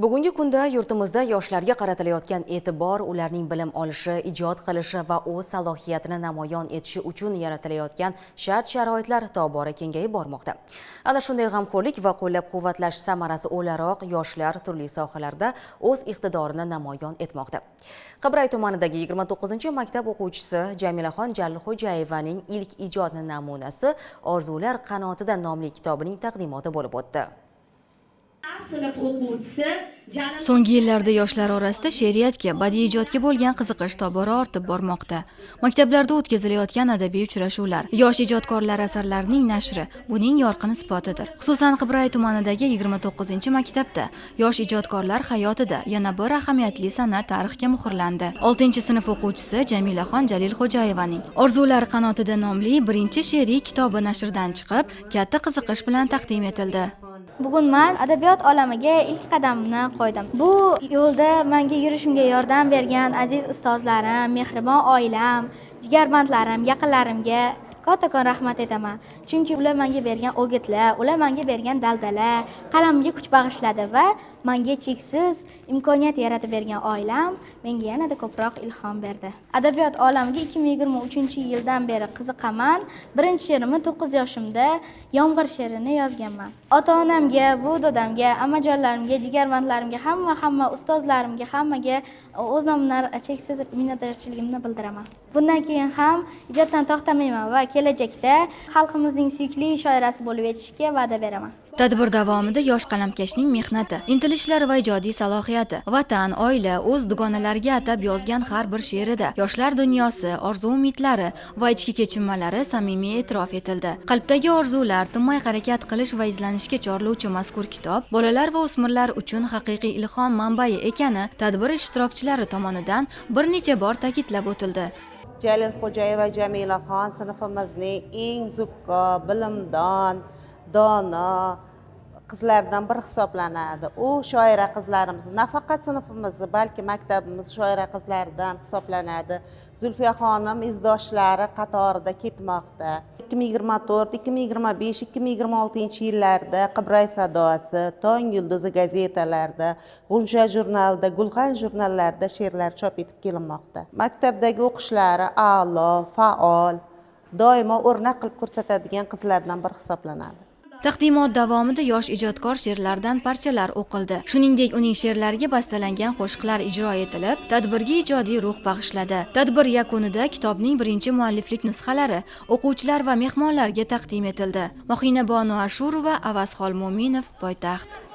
Bugungi kunda yurtimizda yoshlarga qaratilayotgan e'tibor, ularning bilim olishi, ijod qilishi va o'z salohiyatini namoyon etishi uchun yaratilayotgan shart-sharoitlar tobora kengayib bormoqda. Ana shunday g'amxo'rlik va qo'llab-quvvatlash samarasi o'laroq yoshlar turli sohalarda o'z iqtidorini namoyon etmoqda. Qibray tumanidagi 29-maktab o'quvchisi Jamilaxon Jalilxo'jayevaning ilk ijod namunasi Orzular qanotida nomli kitobining taqdimoti bo'lib o'tdi. Sinf o'quvchisi Jalil. So'nggi yillarda yoshlar orasida she'riyatga, badiiy ijodga bo'lgan qiziqish tobora ortib bormoqda. Maktablarda o'tkazilayotgan adabiy uchrashuvlar, yosh ijodkorlar asarlarining nashri buning yorqin isbotidir. Xususan, Qibray tumanidagi 29-maktabda yosh ijodkorlar hayotida yana bir ahamiyatli sana tarixga muhrlandi. 6-sinf o'quvchisi Jamilaxon Jalilxo'jayevaning Orzular qanotida nomli birinchi she'riy kitobi nashrdan chiqib, katta qiziqish bilan taqdim etildi. Bugun man adabiyot olamiga ilk qadamimni qo'ydim. Bu yo'lda menga yurishimga yordam bergan aziz ustozlarim, mehribon oilam, jigarbandlarim, yaqinlarimga kattakon rahmat aytaman. Chunki ular menga bergan o'gitlar, ular menga bergan daldala qalamimga kuch bag'ishladi va menga cheksiz imkoniyat yaratib bergan oilam menga yanada ko'proq ilhom berdi. Adabiyot olamiga 2023 yildan beri qiziqaman. Birinchi she'rimni 9 yoshimda, "Yomg'ir" she'rini yozganman. Ota onamga, buvi dodamga, amajonlarimga, jigarbandlarimga, hamma hamma ustozlarimga, hammaga o'z nomimdan cheksiz minnatdorchiligimni bildiraman. Bundan keyin ham ijoddan to'xtamayman va kelajakda xalqimizning suyukli shoirasi bo'lib yetishishga va'da beraman. Tadbir davomida yosh qalamkashning mehnati, intilishlari va ijodiy salohiyati, vatan, oila, o'z dugonalariga atab yozgan har bir she'rida yoshlar dunyosi, orzu-umidlari va ichki kechinmalari samimiy e'tirof etildi. Qalbdagi orzular, tinmay harakat qilish va izlanishga chorlovchi mazkur kitob bolalar va o'smirlar uchun haqiqiy ilhom manbai ekani tadbir ishtirokchilari tomonidan bir necha bor ta'kidlab o'tildi. Jalilxo'jayeva Jamilaxon sinfimizning eng zukko, bilimdon, dono qizlardan biri hisoblanadi. U shoira qizlarimiz, nafaqat sinfimizni, balki maktabimiz shoira qizlaridan hisoblanadi. Zulfiya xonim izdoshlari qatorida ketmoqda. 2024, 2025, 2026 yillarda "Qibray sadosi", "Tong yulduzi" gazetalarida, "G'uncha" jurnalida, "Gulxan" jurnallarida she'rlar chop etib kelinmoqda. Maktabdagi o'qishlari a'lo, faol, doimo o'rnak qilib ko'rsatadigan qizlardan biri hisoblanadi. Taqdimot davomida yosh ijodkor she'rlaridan parchalar o'qildi. Shuningdek, uning she'rlariga bastalangan qo'shiqlar ijro etilib, tadbirga ijodiy ruh bag'ishladi. Tadbir yakunida kitobning birinchi mualliflik nusxalari o'quvchilar va mehmonlarga taqdim etildi. Mohina Bonu Ashurova, Avaz Xolmo'minov, "Poytaxt".